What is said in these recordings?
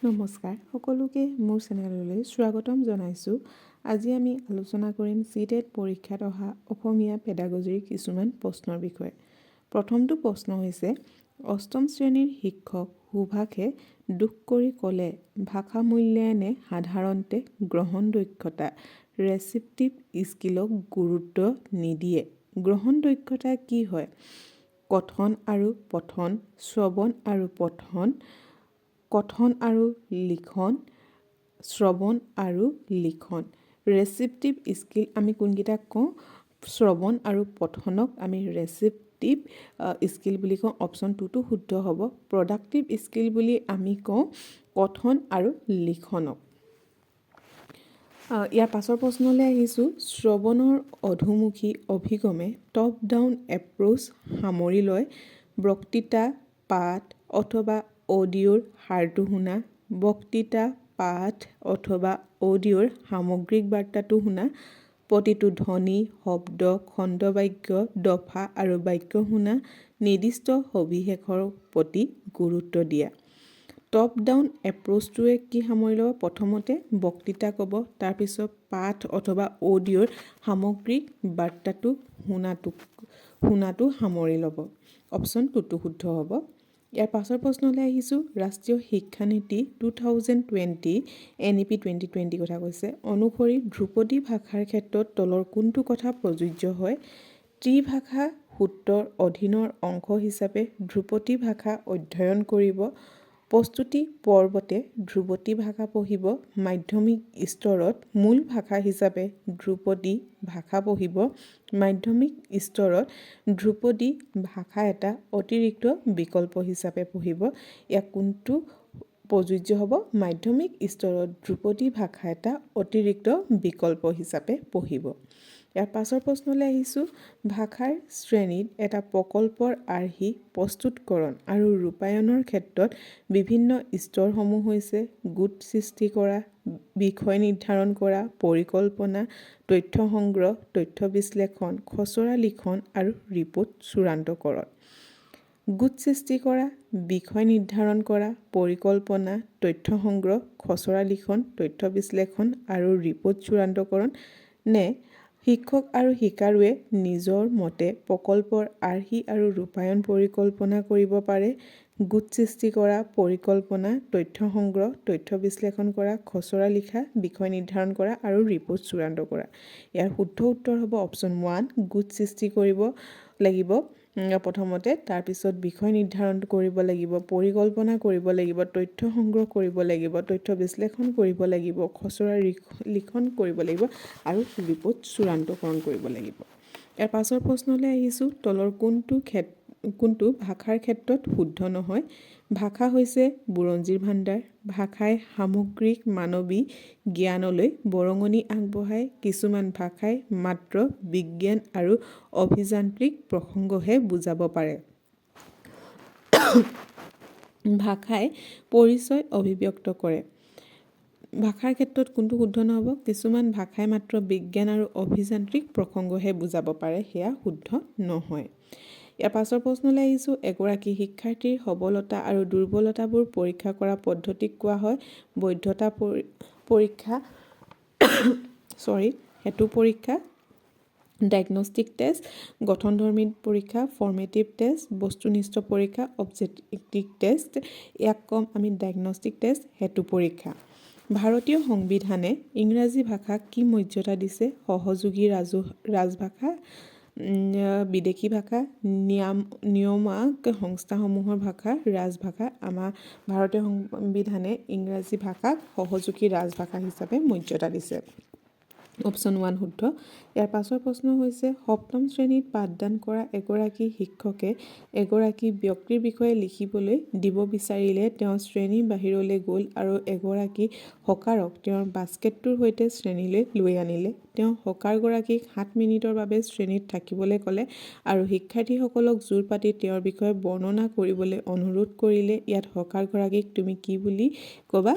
নমস্কাৰ, সকলোকে মোৰ চেনেললৈ স্বাগতম জনাইছোঁ। আজি আমি আলোচনা কৰিম চি টেট পৰীক্ষাত অহা অসমীয়া পেডাগজিৰ কিছুমান প্ৰশ্নৰ বিষয়ে। প্ৰথমটো প্ৰশ্ন হৈছে, অষ্টম শ্ৰেণীৰ শিক্ষক সুভাষে দুখ কৰি ক'লে, ভাষা মূল্যায়নে সাধাৰণতে গ্ৰহণ দক্ষতা, ৰেচিপ্টিভ স্কিলক গুৰুত্ব নিদিয়ে। গ্ৰহণ দক্ষতা কি হয়? কথন আৰু পঠন, শ্ৰৱণ আৰু পঠন, কথন আৰু লিখন, শ্ৰৱণ আৰু লিখন। ৰেচিপ্টিভ স্কিল আমি কোনকেইটাক কওঁ? শ্ৰৱণ আৰু পঠনক আমি ৰেচিপ্টিভ স্কিল বুলি কওঁ। অপশ্যন টুটো শুদ্ধ হ'ব। প্ৰডাক্টিভ স্কিল বুলি আমি কওঁ কথন আৰু লিখনক। ইয়াৰ পাছৰ প্ৰশ্নলৈ আহিছোঁ। শ্ৰৱণৰ অধোমুখী অভিগমে, টপ ডাউন এপ্ৰ'চ, সামৰি লয় বক্তৃতা, পাঠ অথবা অডিঅ'ৰ সাৰটো শুনা, বক্তৃতা, পাঠ অথবা অডিঅ'ৰ সামগ্ৰিক বাৰ্তাটো শুনা, প্ৰতিটো ধ্বনি, শব্দ, খণ্ডবাক্য, দফা আৰু বাক্য শুনা, নিৰ্দিষ্ট সবিশেষৰ প্ৰতি গুৰুত্ব দিয়া। টপ ডাউন এপ্ৰ'চটোৱে কি সামৰি ল'ব? প্ৰথমতে বক্তৃতা ক'ব, তাৰপিছত পাঠ অথবা অডিঅ'ৰ সামগ্ৰিক বাৰ্তাটো শুনাটো সামৰি ল'ব। অপশ্যন টুটো শুদ্ধ হ'ব। ইয়াৰ পাছৰ প্ৰশ্নলৈ আহিছোঁ। ৰাষ্ট্ৰীয় শিক্ষানীতি 2020, NEP 2020 কথা কৈছে, অনুসৰি ধ্ৰুপদী ভাষাৰ ক্ষেত্ৰত তলৰ কোনটো কথা প্ৰযোজ্য হয়? ত্ৰিভাষা সূত্ৰৰ অধীনৰ অংশ হিচাপে ধ্ৰুপদী ভাষা অধ্যয়ন কৰিব, প্ৰস্তুতি পৰ্বতে ধ্ৰুপদী ভাষা পঢ়িব, মাধ্যমিক স্তৰত মূল ভাষা হিচাপে ধ্ৰুপদী ভাষা পঢ়িব, মাধ্যমিক স্তৰত ধ্ৰুপদী ভাষা এটা অতিৰিক্ত বিকল্প হিচাপে পঢ়িব। ইয়াক কোনটো প্ৰযোজ্য হ'ব? মাধ্যমিক স্তৰত ধ্ৰুপদী ভাষা এটা অতিৰিক্ত বিকল্প হিচাপে পঢ়িব। ইয়াৰ পাছৰ প্ৰশ্নলৈ আহিছোঁ। ভাষাৰ শ্ৰেণীত এটা প্ৰকল্পৰ আৰ্হি প্ৰস্তুতকৰণ আৰু ৰূপায়ণৰ ক্ষেত্ৰত বিভিন্ন স্তৰসমূহ হৈছে গোট সৃষ্টি কৰা, বিষয় নিৰ্ধাৰণ কৰা, পৰিকল্পনা, তথ্য সংগ্ৰহ, তথ্য বিশ্লেষণ, খচৰা লিখন আৰু ৰিপ'ৰ্ট চূড়ান্তকৰণ। গোট সৃষ্টি কৰা, বিষয় নিৰ্ধাৰণ কৰা, পৰিকল্পনা, তথ্য সংগ্ৰহ, খচৰা লিখন, তথ্য বিশ্লেষণ আৰু ৰিপ'ৰ্ট চূড়ান্তকৰণ নে শিক্ষক আৰু শিকাৰুৱে নিজৰ মতে প্ৰকল্পৰ আৰ্হি আৰু ৰূপায়ণ পৰিকল্পনা কৰিব পাৰে, গোট সৃষ্টি কৰা, পৰিকল্পনা, তথ্য সংগ্ৰহ, তথ্য বিশ্লেষণ কৰা, খচৰা লিখা, বিষয় নিৰ্ধাৰণ কৰা আৰু ৰিপ'ৰ্ট চূড়ান্ত কৰা? ইয়াৰ শুদ্ধ উত্তৰ হ'ব অপশ্যন ওৱান, গোট সৃষ্টি কৰিব লাগিব প্ৰথমতে, তাৰপিছত বিষয় নিৰ্ধাৰণ কৰিব লাগিব, পৰিকল্পনা কৰিব লাগিব, তথ্য সংগ্ৰহ কৰিব লাগিব, তথ্য বিশ্লেষণ কৰিব লাগিব, খচৰা লিখন কৰিব লাগিব আৰু ৰিপ'ৰ্ট চূড়ান্তকৰণ কৰিব লাগিব। ইয়াৰ পাছৰ প্ৰশ্নলৈ আহিছোঁ। তলৰ কোনটো ভাষাৰ ক্ষেত্ৰত শুদ্ধ নহয়? ভাষা হৈছে বুৰঞ্জীৰ ভাণ্ডাৰ, ভাষাই সামগ্ৰিক মানৱী জ্ঞানলৈ বৰঙণি আগবঢ়ায়, কিছুমান ভাষাই মাত্ৰ বিজ্ঞান আৰু অভিযান্ত্ৰিক প্ৰসংগহে বুজাব পাৰে, ভাষাই পৰিচয় অভিব্যক্ত কৰে। ভাষাৰ ক্ষেত্ৰত কোনটো শুদ্ধ নহ'ব? কিছুমান ভাষাই মাত্ৰ বিজ্ঞান আৰু অভিযান্ত্ৰিক প্ৰসংগহে বুজাব পাৰে, সেয়া শুদ্ধ নহয়। ইয়াৰ পাছৰ প্ৰশ্নলৈ আহিছোঁ। এগৰাকী শিক্ষাৰ্থীৰ সবলতা আৰু দুৰ্বলতাবোৰ পৰীক্ষা কৰা পদ্ধতিক কোৱা হয় বৈধতা পৰীক্ষা, ছৰি, হেতু পৰীক্ষা, ডায়েগনষ্টিক টেষ্ট, গঠনধৰ্মী পৰীক্ষা, ফৰ্মেটিভ টেষ্ট, বস্তুনিষ্ঠ পৰীক্ষা, অবজেক্টিভ টেষ্ট। ইয়াক ক'ম আমি ডায়েগনষ্টিক টেষ্ট, হেতু পৰীক্ষা। ভাৰতীয় সংবিধানে ইংৰাজী ভাষাক কি মৰ্যাদা দিছে? সহযোগী ৰাজভাষা, বিদেশী ভাষা, নিয়ামক সংস্থাসমূহৰ ভাষা, ৰাজভাষা। আমাৰ ভাৰতীয় সংবিধানে ইংৰাজী ভাষাক সহযোগী ৰাজভাষা হিচাপে মৰ্যাদা দিছে। অপশ্যন ওৱান শুদ্ধ। ইয়াৰ পাছৰ প্ৰশ্ন হৈছে, সপ্তম শ্ৰেণীত পাঠদান কৰা এগৰাকী শিক্ষকে এগৰাকী ব্যক্তিৰ বিষয়ে লিখিবলৈ দিব বিচাৰিলে। তেওঁ শ্ৰেণীৰ বাহিৰলৈ গ'ল আৰু এগৰাকী হকাৰক তেওঁৰ বাস্কেটটোৰ সৈতে শ্ৰেণীলৈ লৈ আনিলে। তেওঁ হকাৰগৰাকীক 7 মিনিটৰ বাবে শ্ৰেণীত থাকিবলৈ ক'লে আৰু শিক্ষাৰ্থীসকলক যোৰ পাতি তেওঁৰ বিষয়ে বৰ্ণনা কৰিবলৈ অনুৰোধ কৰিলে। ইয়াত হকাৰগৰাকীক তুমি কি বুলি ক'বা?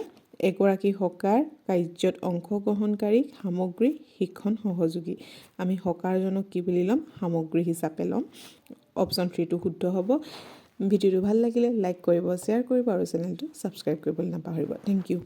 এগৰাকী হকাৰ, কাৰ্যত অংশগ্ৰহণকাৰী, সামগ্ৰী, শিক্ষণ সহযোগী। আমি হকাৰজনক কি বুলি ল'ম? সামগ্ৰী হিচাপে ল'ম। অপশ্যন থ্ৰীটো শুদ্ধ হ'ব। ভিডিঅ'টো ভাল লাগিলে লাইক কৰিব, শ্বেয়াৰ কৰিব আৰু চেনেলটো ছাবস্ক্ৰাইব কৰিবলৈ নাপাহৰিব। Thank you.